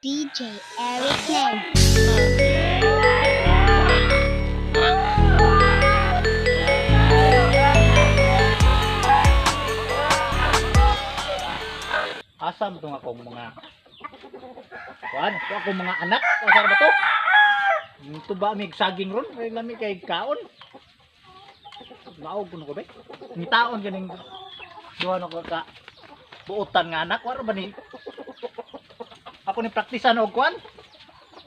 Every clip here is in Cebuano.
DJ Eric Name. Asa mo tong akong mga kuan, to akong mga anak, asa ba to? Tuba mig saging ron, kay lami kay kaon. Maog kuno ko be. Ngitaon ganing duha na ko ka buotan nga anak, wala ba ni? Ako ni praktisan og kuan.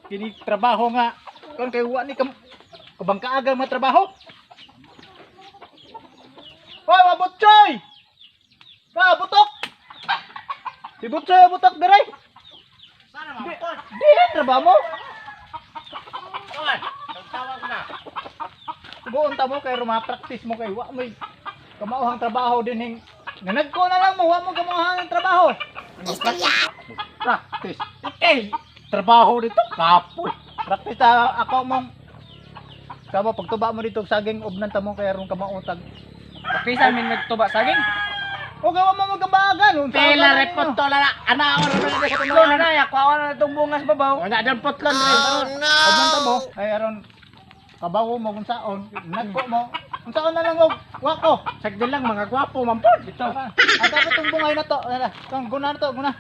Kini trabaho nga kuan kay wa ni kam kabangkaaga mga trabaho. Hoy, mabutchoy! Ka, butok! Si Butchoy, butok dire. Sana Di, mapon. di trabaho mo. Tuan, nagtawag na. Tugoon ta mo kay ruma practice mo kay wa mo'y kamauhang trabaho din hing nanagko na lang mo wa mo kamauhang trabaho. Practice. Eh, trabaho dito kapoy. Practice ta ako mong kamo pagtuba mo dito og saging ubnan ta mo kay aron kamautag. Kaysa min nagtuba saging. O gawa mo magkabagan. Unsa Pila ka repot to lala. Ana ora na sa Putlo na na, yakuha na itong bungas babaw. Wala dan putlon rin. Ubnan ta mo kay aron kabawo mo kung saon, nagko mo. Kung saon na lang og wa ko. Sagdi lang mga gwapo man pod. Ito. At dapat itong bungay na to. Ala, itong guna na to, guna.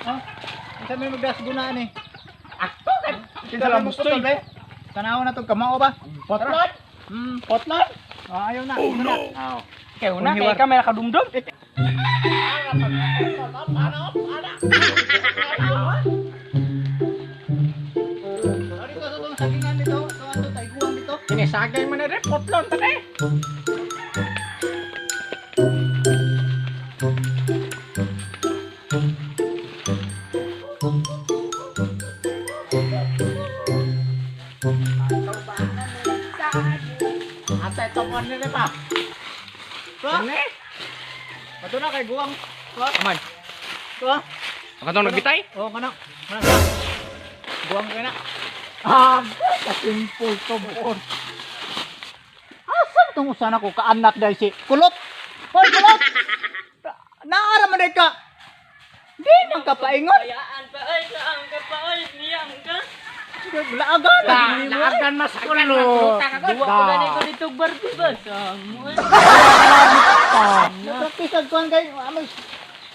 Oh, unsa may magdas guna ni? Akto kay Kinsa lang gusto be? Tanaw na tong kamao ba? Putlon. Putlon. Ah, ayaw na. Oh no. Kay una, kay ka may nakadumdum. Dito sa tong sagingan dito, sa ato taiguan dito. Kini sagay man rin putlon ta eh. Asa ito mo nila pa? Pa? Ini? Ato na kay guwang. Pa? Aman. Pa? Ang katong nagbitay? Oh, kana. Kana siya. Guwang kay na. Ah, kasimpol to buon. Asa ba tong usana ko kaanak dahil si Kulot. Hoy, Kulot. Naara man day ka. Di man ka paingon. Bayaan pa ay, saan ka pa ay, niyang ka. Laagan. Laagan mas kulot. Duwa ko gani ko dito barbi ba? Samuel. Practice ang kuan kay amoy.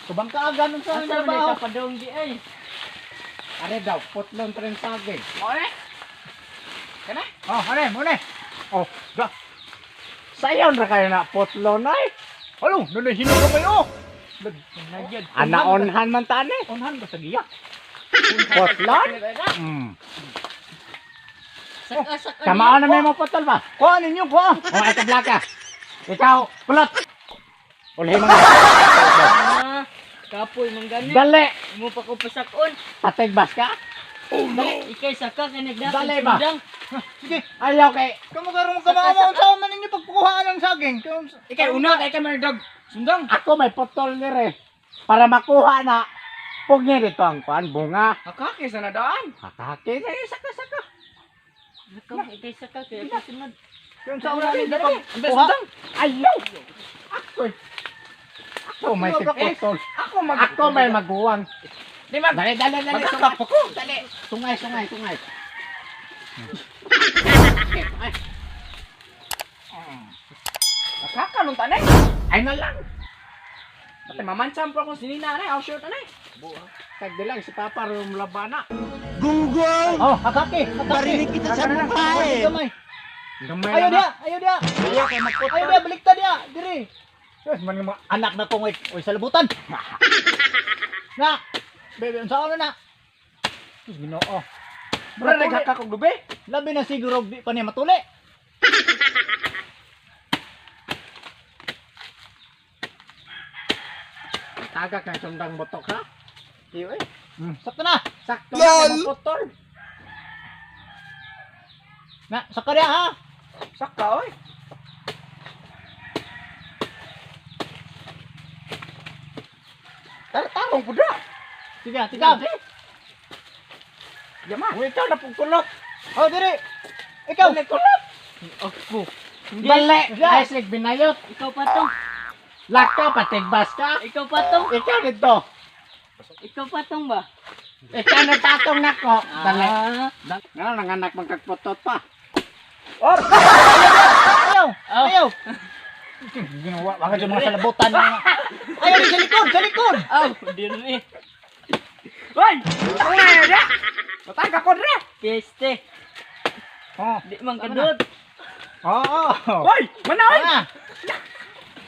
Kubang kaagan unsa ang Asa man trabaho. ka padong di ay. Are daw, putlon pa rin saging. Ore. Kana? Oh, ane, muna. Oh, ga. Sayon ra kayo na putlon ay. Halo, nanay hinog ka kayo. Nagyad. Anaonhan man tani. Onhan ba sa giya? Putlon? Saka saka. Kamaan na may mo putol ba? Kuha ninyo, kuha. Oh, ito blaka. Ikaw, pulot. Ulhi mo na. Ah, kapoy man gani. Dali. Mo pa ko pasakon. Patigbas ka? Ikay saka kay nagdakon Dali ba? sundang. Sige, Ayaw kay. kamo karong kamao mo unsa man ninyo pagkuhaan ng saging. Ikay una kay ka man dog. Sundang. Ako may putol nire. Para makuha na. Pugni dito ang kuan bunga. Akake sa nadaan. Hakake na saka saka. Nakaw, ikay saka kay ako sunod. Yung sa una ninyo Ang pagkuha. sundang. Ayaw. Ako. Ako may tigputol. Ako mag Ako may maguwang. Di mag Dali, dali, dali. Magkakap ako. Dali. Sungay, sungay, sungay. Nakakalong tanay. Ay na lang. Pati mamancham pa akong sinina anay, aw short anay. Tagdi lang si Papa rum labana. Gunggong! Oh, hakake, hakake. Barinig kita sa mukha eh! Gamay. Gamay Ayo na. dia, ayo dia. Ayaw kay magputol. Ayo dia, baliktad dia. Diri. Yes, man mga anak na kong oy sa lubutan. Na. Bebe, unsa na na? Diyos Ginoo. Bro, naghakak og dubi. Labi na siguro di pa niya matuli. Taga kang sundang botok ha. Iyo eh. Sakto na. Sakto na LOL! kay magputol. Na, sakto dia ha. Saka oy. Tartarong pud ra. Sige, tika. Yama. Uy, ikaw na pud kulot. Oh, diri. Ikaw. Dali kulot. Ako. Dali. Siya. Ay sig binayot. Ikaw pa to. Laka patigbas ka. Ikaw pa to. Ikaw dito. Ikaw patong ba? Ikaw na tatong nako. Dali. Ah. Nga nanganak magkagputot pa. Ayaw! Oh. Ayaw! Ginawa, wala dyan mga salabutan. Ayaw, sa likod! Sa likod! Aw, diri. Hoy! Ay, da. Patay ka ko dre. Peste. Oh. Di man kadot. Oo. Hoy, manaoy. Ah,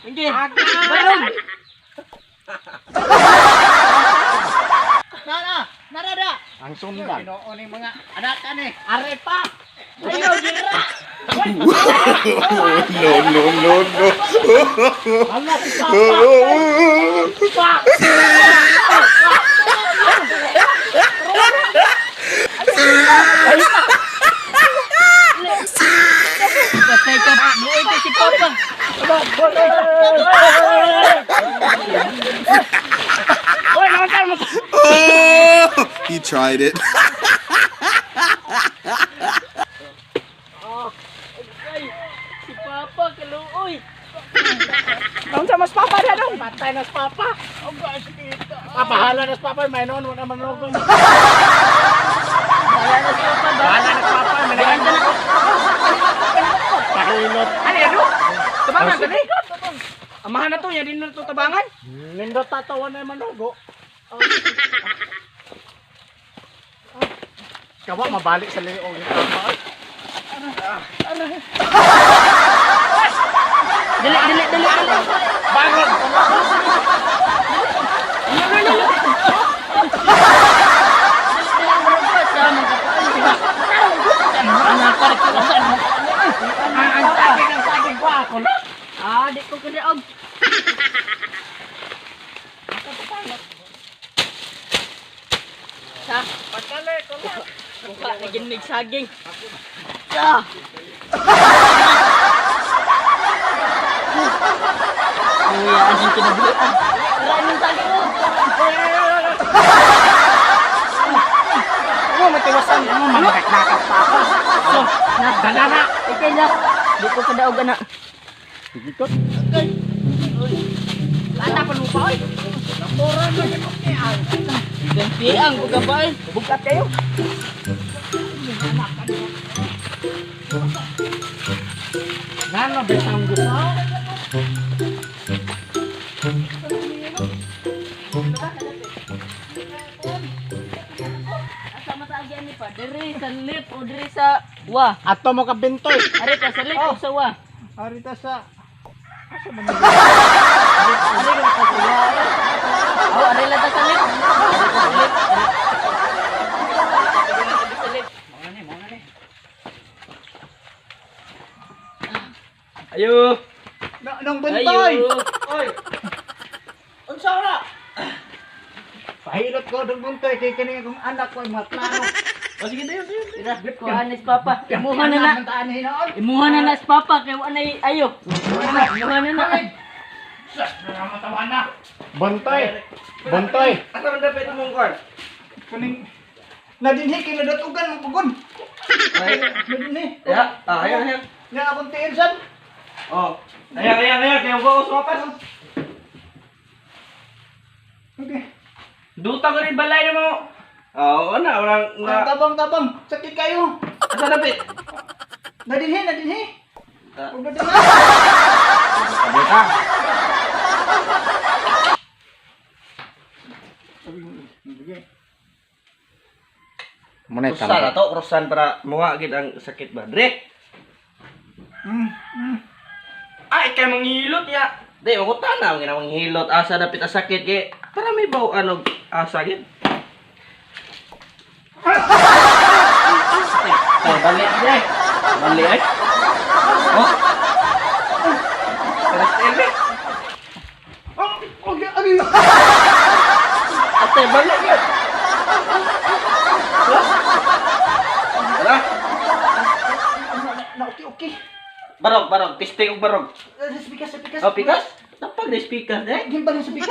Sige. Barog. na na! Narada! Ang sundan. Ginoo ni mga anak ani. Are pa. Ayaw, dira. No, no, no, no. Ala si papa. Pa. Patay ka. Luoy ka si Papa. Hoy, naman mo. Oh, he tried it. Ay, si Papa kaluoy. Naunsa mas papa na dong. Patay na sa papa. Papahala na sa papa, may noon wala man rogon. Wala na si Papa ba? Bahala na sa papa, may Bahala na. Pahilot. Ano yan? Tabangan ka ni? Amahan na to, yan din na to tabangan. Nindot tatawan na manugo. Kawa mabalik sa liog ni tama. Dali, dali, dali, dali. Bangon. Ang saging, ang saging ko ako na. Ah, di ko kadaog. Sa, mukha na ginig saging. Sa. Kuya, anong kinabuhi? Wala nang saging mo. Ano matiwasan mo manaknakas pa ako. So, na, Dala na. Ikay na. Di ko kadaog ana. Ikot. Bata pa lupa oy. Ganti ang bugabay. Bugat kayo. Nano bitang gusto? Asa mataagyan ni pa? Diri sa lip o diri sa wa. Ato mo ka bintoy. Ari ka sa lip o sa wa. Arita sa Ari ka sa wa. Aw, ari lang ta sa lip. Ari ta sa lip. Ari sa lip. Ayo. Na, nang buntoy. Ayo. Oy. Unsa na? Pahilot ko dong buntoy kay kini akong anak ko ay mga plano. O sige dayon dayon. Tira, kuhaan ni si Papa. Imuha na na. Taan hinoon. Imuha na na si Papa kay wa nay ayo. Imuha na na. Buntoy. Buntoy. Asa man dapat imong kwan? Kuning nadinhi kay nadatugan mo pugon. Nadinhi. Ya, ah, ayo ayo. Nya akong tiil sad. Oh. Ayo ayo ayo kay ko sumapas. Okay. Duta ko rin balay na mo. Oo na, walang Ang tabang tabang, sakit kayo. Asa dapat? Nadinhi, nadinhi. Ah. Huwag na Duta. Muna Krusan na to, krusan para muha gid ang sakit ba. Dre. Ay, kay manghilot ya. Di, makuta na ang ginawang hilot asa dapit ang sakit kay para may baw ano asa gid. Ay, balik dre. Balik ay. Oh. Terus ini. Oh, okay, ano Ate, balik yun. Tara. Na okay, okay. Barog, barog. Pisting og barog. Sa pikas. Oh, pikas? Napag na speaker, eh. Gimbal sa pikas.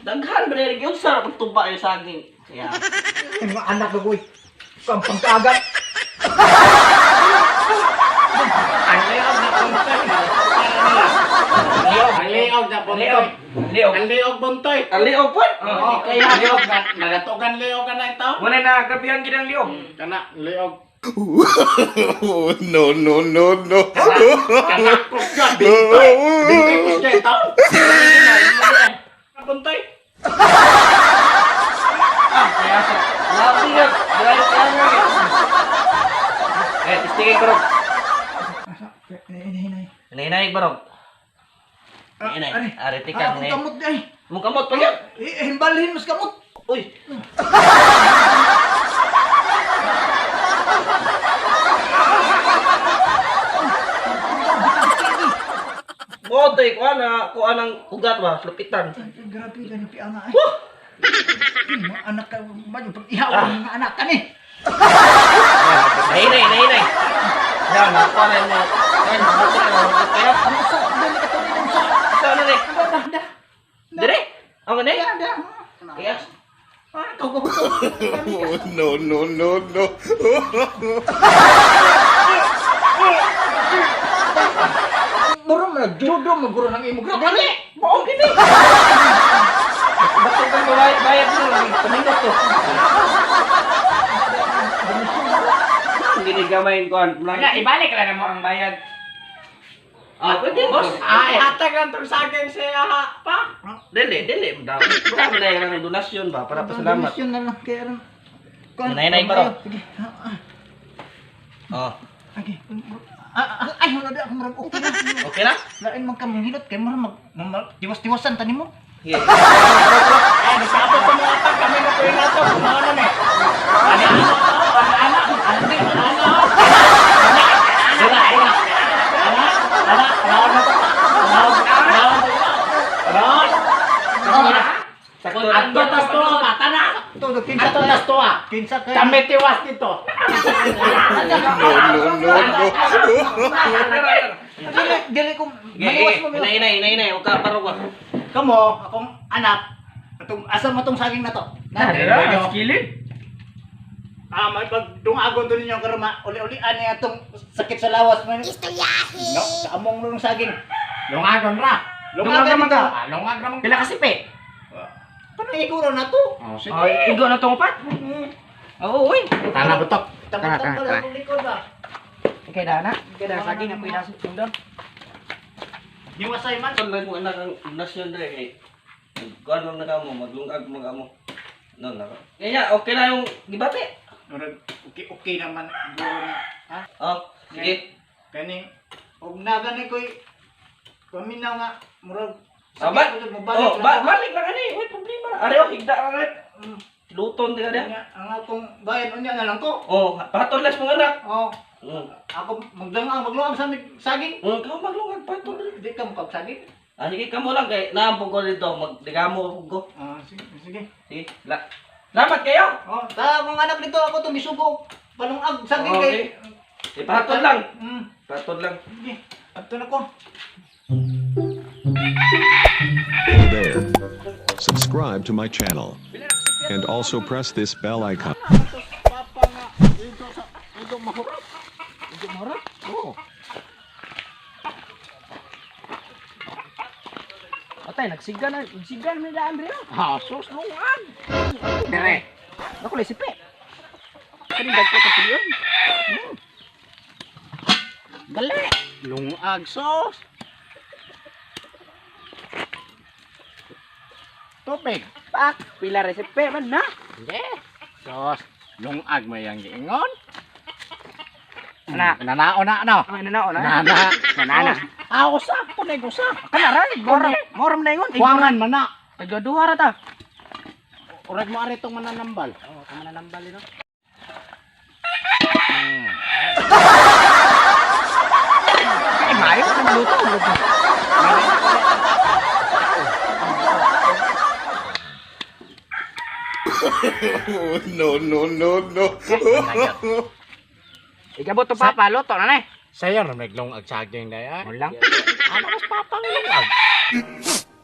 Daghan ba rin yung sarap ang tuba yung saging. Yeah. Yung mga anak ko, uy. Kampang kaagat. Ang leog na buntoy. Ang leog liog na Ang liog. buntoy. Ang liog. Ang liog buntoy. Ang liog po. Oh, Kaya liog na nagatugan liog ka na ito. Wala na grabihan gid ang liog. Kana liog. No, no, no, no. Kana kusga bintoy. Bintoy kusga ito. Buntoy. Ah, kaya sa labi na. Dalayo kaya nga. Eh, testingin ko rog. Hinay, hinay. Hinay ba rog? Hinay. Ari tika Ah, hinay. akong kamot ay. Mong kamot pa yan. Eh, himbalhin mas kamot. Uy. Botoy ko na ko anang ugat ba, lupitan. Ay, grabe ka ni pianga ay. Wah! Mga anak ka, ba yung pag-ihaw ang mga anak ka ni. Nahinay, nahinay. Yan, nakuha na yung mga. Yan, buti ka na, kaya. Ang usa, dili ka tuloy ng usa. Sa ano ni? Da, da, da. Dire? Ang ano? Da, da. Kaya. Ah, ikaw, ikaw, ikaw. No, no, no, no. Muro man, judo maguro ng imo. Grabe. Buong gini. Bakit ba bayad bayad mo lang pamindot to? Gini gamay ko an. Wala, ibalik lang mo ang bayad. Ah, pwede boss. Ay, hatag lang tong saging siya ha, pa. Dili, dili daw. Baka na lang donasyon ba para pasalamat. Donasyon na lang kay aron. Hinay-hinay pa raw. Sige. Ah, ah. Oh, Okay. Ah, ah, ay, wala di ako murag okay na. okay na? Lain man ka manghilot kay murag mag tiwas-tiwasan tani mo. Sige. Ay, nagkapot ko mga pag kami na po yung nato. Kumano na eh. Ano, ano, ano, ano, ano, ano, Sakto. Ato tas to, mata na. To, kinsa Ato tas to ah. Kinsa kay Kami tiwas dito. No, no, no, no. Dili dili ko maniwas mo. Hinay, hinay, hinay, hinay. Huwag ka parog ba? Kamo, akong anak. Atong asa mo tong saging na to? Na. Kilid. Ah, may pagdungagon to ninyo karon ma uli-ulian niya atong sakit sa lawas man. Istoryahe. No, sa among nung saging. Lungagon ra. Lungagon man ka. Ah, Lungag ra man. Pila kasi pe? Paano iguro na to? Oh, sige. Ay, igo na tong pat. Oo, uy. Tara butok. Tama tama tara. Likod ba? Kay dana, kay dana saging ako inasok tundon. Hiwasay man. Kon mo anak ang donasyon dre kay. Kuan man na kamo, maglungag mo kamo. No, na. Kaya okay na yung gibati. Murag okay okay naman guro na. Ha? Oh, sige. Kani og na gani koy paminaw nga murag Ah, ba? sakit ko, mobalik Oh, lang ba ako. balik lang ani, may problema. Are oh, higda ra rin. Luton di ka dia. Unya, ang akong bayad unya na lang ko. Oh, patol las mong anak. Oh, Mm. ako magdangang magluang sa saging. Kau maglungag patol. Di ka mukag saging. Ah, sige kamo lang kay naambog ko dito, magdigamo ko. Ah, sige, sige. Sige, la. Salamat kayo. Oh, ta akong anak dito ako to misugo. Palungag saging Okay. kay. Ipatol lang. Mm, Patol lang. sige. Adto na ko. Hey there. Subscribe to my channel. And also press this bell icon. Papa nga. Dito sa dito mahurat. Dito mahurat. Oo. Atay, nagsiga na, nagsiga na nila Andrea. Ha, sus lungag. Dire. Ako lang si Pe. Kaning dagko ta piliyon. Gali. Lungag sos. Tubig. Pak, pila resipe man na. Hindi. Sos, lungag may ang giingon. Ana. Nanao na ano? Ay, nanao na. Nana. Nanana. Ah, usa. Punay usa. Kana ra, moram, moram na ingon. Kuwangan man na. Tagduha ra ta. Urag mo ari itong mananambal. Oh, tama na nambal no. Ay, maayo ka maluto. No, no, no, no. Ikabot to papa, luto na na. Sayo na naglungag saging na yan. Walang. Ano mas papang lungag?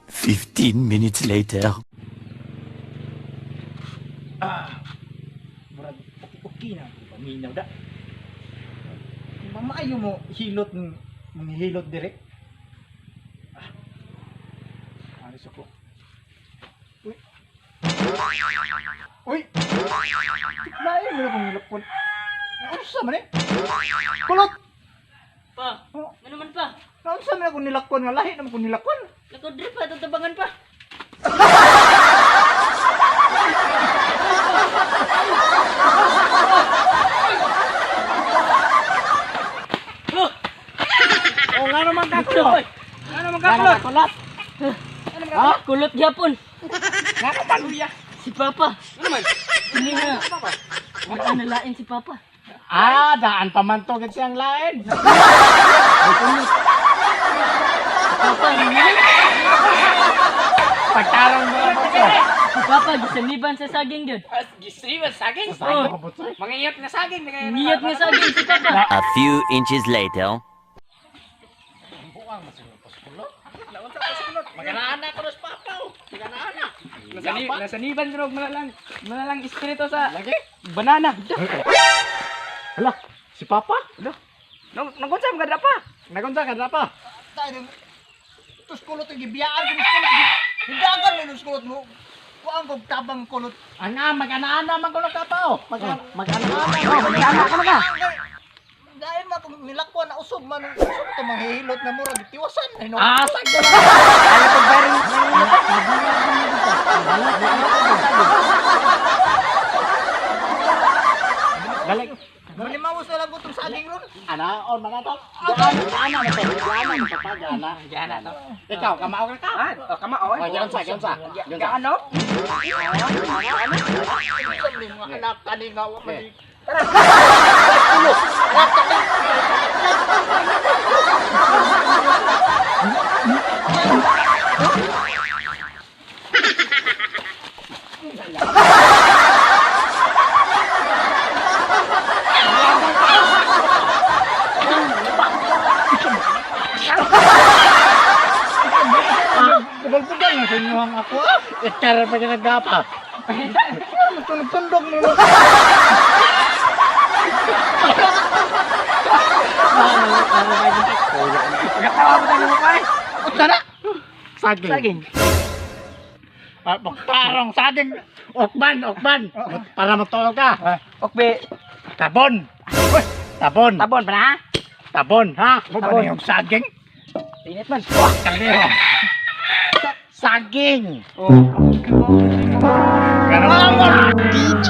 15 minutes later. Ah. Murag okay, okay na paminaw da. Mamaayo mo hilot ng mga hilot dire. Ah. Alis ako. Uy. Uy. Lain mo na kong nilakon. Unsa man eh? Kulot. Pa, Oh, ano man pa? Naunsa man akong nilakon nga lahi naman kong nilakon. Nakodrip pa, tatabangan pa. Oh, nga naman kakulot. Nga naman kakulot. Kulot. Ha? Kulot gyapon. Nga naman luya. Si Papa. Ano man? Hindi nga. Wala nalain si Papa. Ah, daan pa man to gid siyang lain. Si Papa, hindi. Pagtarong mo lang to. Si Papa, gisaniban sa saging gyud. Gisriwan saging. Oh, Mangiyot na saging. ngiyot nga saging si Papa. A few inches later. Maganaan ko sa papa. oh. Maganaan. Nasaniban drog malalang malalang espiritu sa Lagi. banana. Hala, si papa? Nang nagunsa man pa? Nagunsa ka na pa? Tayo tus kulot ang gibiyaan ko kulot. Hidagan mo nung kulot mo. Kuang kog tabang kulot. Ana, mag-ana-ana man kuno ka pa oh. Mag-ana-ana. Oh, mag-ana ka ka. Dahil ma kung nilakwan na usog man usog to manghihilot na murag tiwasan ay no. Ah, sagdo. Balik. Manimawas na lang ko tong saging ron. Ana, on man to. Ana, ana na to. Ana na to pa, ana. Ana to. Ikaw, kamao ka ka. Ah, oh, kamao. Oh, giunsa, giunsa. Giunsa. Gaano? Sa mga anak kani nga wa man. Pudal-pudal na sa inyo ang ako. ah. Ikara pa ka nagapa. Tundog-tundog mo. Pagkatawa mo tayo mo pa. Unsa na? Saging. Saging. Ah, parang saging. Okban, okban. Para matulog ka. Okbe, Tabon. Tabon. tabon pa na ha? Tabon, ha? Mo ba na yung saging? Init man. Kalero. Saging. Oh. Ganun. DJ